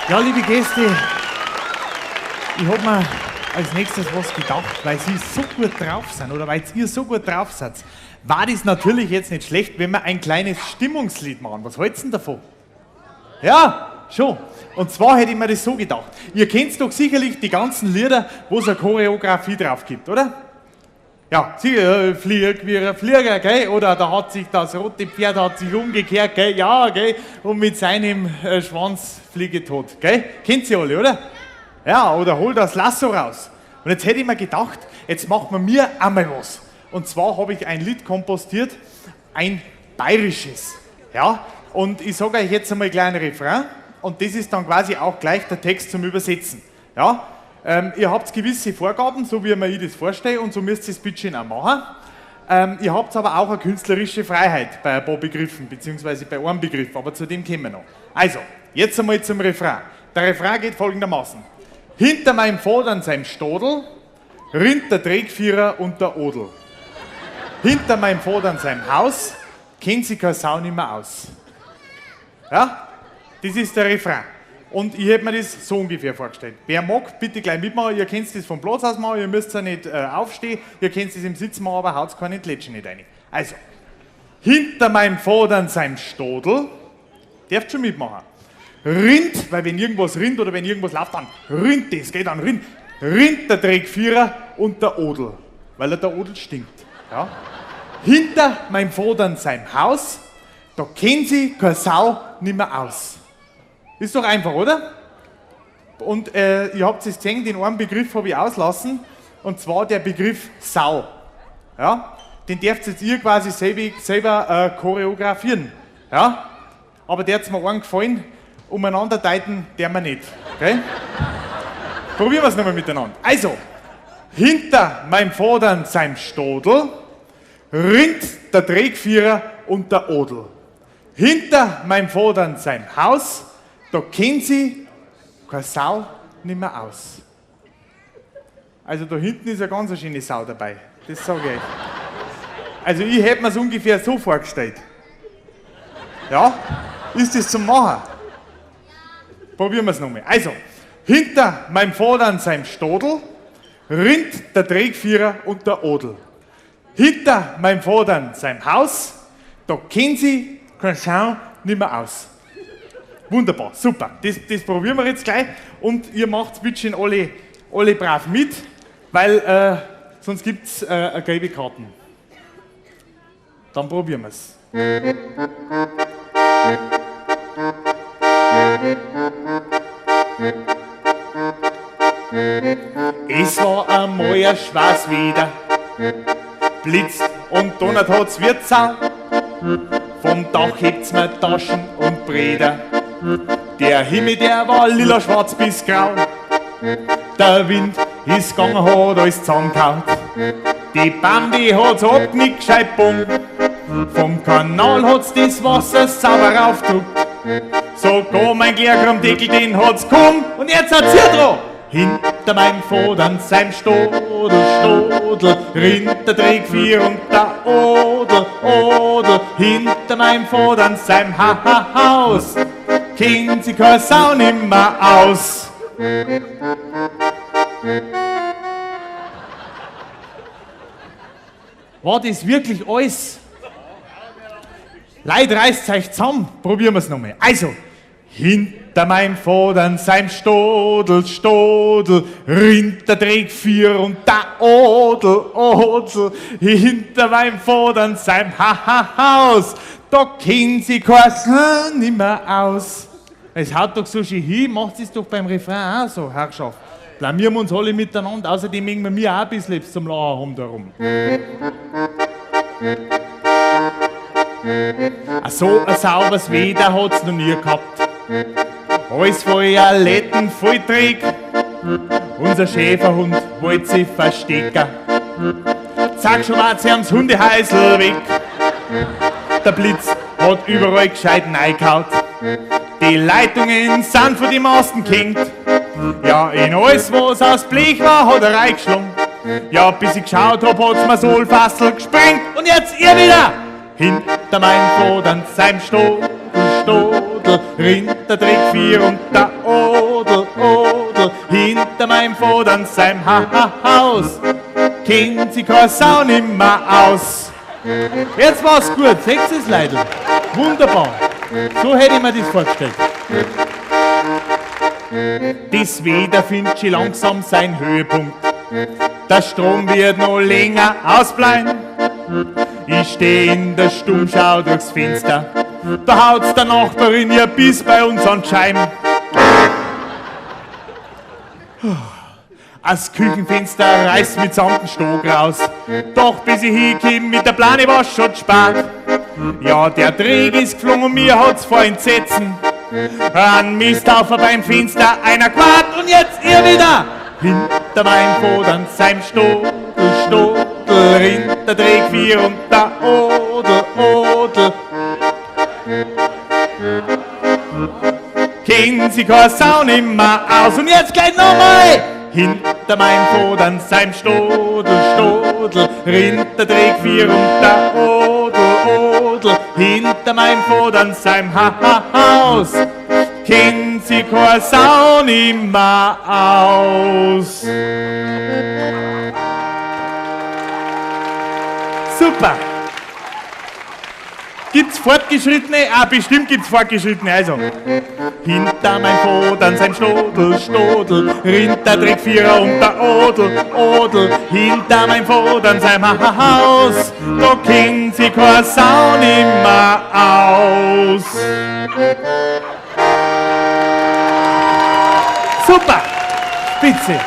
Ja, liebe Gäste, ich hab mir als nächstes was gedacht, weil Sie so gut drauf sind oder weil ihr so gut drauf seid, war das natürlich jetzt nicht schlecht, wenn wir ein kleines Stimmungslied machen. Was hältst du denn davon? Ja, schon. Und zwar hätte ich mir das so gedacht. Ihr kennt doch sicherlich die ganzen Lieder, wo es eine Choreografie drauf gibt, oder? Ja, sicher, flieg wie ein Flieger, gell? Oder da hat sich das rote Pferd hat sich umgekehrt, gell? Ja, gell? Und mit seinem Schwanz fliege tot, gell? Kennt ihr alle, oder? Ja, oder hol das Lasso raus. Und jetzt hätte ich mir gedacht, jetzt machen wir mir einmal was. Und zwar habe ich ein Lied kompostiert, ein bayerisches. Ja, und ich sage euch jetzt einmal einen kleinen Refrain und das ist dann quasi auch gleich der Text zum Übersetzen. Ja, ihr habt gewisse Vorgaben, so wie mir ich das vorstelle, und so müsst ihr es bitte schön auch machen. Ihr habt aber auch eine künstlerische Freiheit bei ein paar Begriffen, beziehungsweise bei einem Begriff, aber zu dem kommen wir noch. Also, jetzt einmal zum Refrain. Der Refrain geht folgendermaßen. Hinter meinem Vater seinem Stodel rinnt der Trägvierer und der Odel. Hinter meinem Vater seinem Haus kennt sich keine Sau nimmer aus. Ja, das ist der Refrain. Und ich hätte mir das so ungefähr vorgestellt. Wer mag, bitte gleich mitmachen. Ihr könnt das vom Platz aus machen, ihr müsst ja nicht aufstehen, ihr könnt das im Sitz machen, aber haut keine Lätschen nicht rein. Also, hinter meinem Vater seinem Stodel, dürft schon mitmachen, rinnt, weil wenn irgendwas rinnt oder wenn irgendwas läuft, dann rinnt das, geht dann rinnt, rinnt der Trägvierer und der Odel, weil er der Odel stinkt. Ja? Hinter meinem Vater seinem Haus, da kennt sie keine Sau nimmer aus. Ist doch einfach, oder? Und ihr habt es gesehen, den einen Begriff habe ich auslassen, und zwar der Begriff Sau. Ja? Den dürft jetzt ihr quasi selber choreografieren. Ja? Aber der hat's mir einen gefallen, umeinander deuten, der mir nicht. Okay? Probieren wir's nochmal miteinander. Also, hinter meinem Vater seinem Stodel rinnt der Trägvierer und der Odel. Hinter meinem Vater seinem Haus, da kennt sie keine Sau nimmer aus. Also da hinten ist eine ganz schöne Sau dabei, das sag ich euch. Also ich hätte mir's ungefähr so vorgestellt. Ja, ist das zum Machen? Probieren wir's nochmal. Also, hinter meinem Vater seinem Stodel rinnt der Trägvierer und der Odel. Hinter meinem Vater seinem Haus, da kennt sie keine Sau nimmer aus. Wunderbar, super. Das probieren wir jetzt gleich und ihr macht's bitte schön alle brav mit, weil sonst gibt's eine gelbe Karten. Dann probieren wir's. Es war einmal ein Schwarz wieder, blitzt und donnert hat's wie Zau. Vom Dach hebt's mir Taschen und Breder. Der Himmel, der war lila, schwarz bis grau. Der Wind ist gegangen, hat alles zusammengehauen. Die Bam, die hat's abgenickt, gescheit bumm. Vom Kanal hat's das Wasser sauber raufgedruckt. Sogar mein Klärkramdeckel, den hat's kaum. Und jetzt hat's hier dran. Hinter meinem Vater seinem Stodel, Stodel, rinnt der Trägvier und der Odel, Odel. Hinter meinem Vater seinem Haus, kennt sich keine Sau nimmer aus. War das wirklich alles? Leute, reißt euch zusammen, probieren wir's nochmal. Also, hinter meinem Vater seinem Stodel, Stodel, rinnt der Trägvier und der Odel, Odel. Hinter meinem Vater seinem Haus, da kennt sich kein Sau nimmer aus. Es haut doch so schön hin, macht es doch beim Refrain auch so, Herrschaft. Blamieren wir uns alle miteinander, außerdem mögen wir mir auch ein bisschen zum Lachen haben darum. Ach so ein sauberes Wetter hat's noch nie gehabt. Alles voll Letten, voll Dreck. Unser Schäferhund wollte sich verstecken. Zack, schon war's ums Hundehäusl weg. Der Blitz hat überall gescheit reingehauen. Die Leitungen sind von den Masten gehängt. Ja, in alles, was aus Blech war, hat er reingeschlagen. Ja, bis ich geschaut hab, hat's mir Solfassel gesprengt. Und jetzt ihr wieder! Hinter mein Fodern seim Stodel, Stodel, rinnt der Dreck vier und der Odel, Odel. Hinter meinem Fodern seim Haus, kennt sie kein Sau nimmer aus. Jetzt war's gut, seht es Leidl. Wunderbar. So hätte ich mir das vorgestellt. Das Wetter findet schon langsam seinen Höhepunkt. Der Strom wird noch länger ausbleiben. Ich steh in der Stube, schau durchs Fenster. Da haut's der Nachbarin ihr Biss bei uns an die Scheiben. As Küchenfenster reißt mitsamt dem Stock raus. Doch bis ich hinkomm mit der Plane war schon spät. Ja, der Dreck ist geflogen und mir hat's vor Entsetzen an Misthaufen beim Fenster einer Quad und jetzt ihr wieder! Hinter meinem Fodern seim Stodel, Stodel, rinnt der Dreck vier und der Odel, Odel. Kennt sie kein Sau nimmer aus und jetzt gleich nochmal! Hinter meinem Fodern seim Stodel, Stodel, rinnt der Dreck vier und der Odel, Odel. Hinter meinem Fodern seim Haus, kennt sie kein Sau nimmer aus. Super! Gibt's Fortgeschrittene? Ah, bestimmt gibt's Fortgeschrittene. Also, hinter mein Fodern sein Stodel, Stodel, rinnt der Dreckvierer und der Odel, Odel. Hinter mein Fodern sein Haus, da kennt sie kein Sau nimmer aus. Super! Spitze!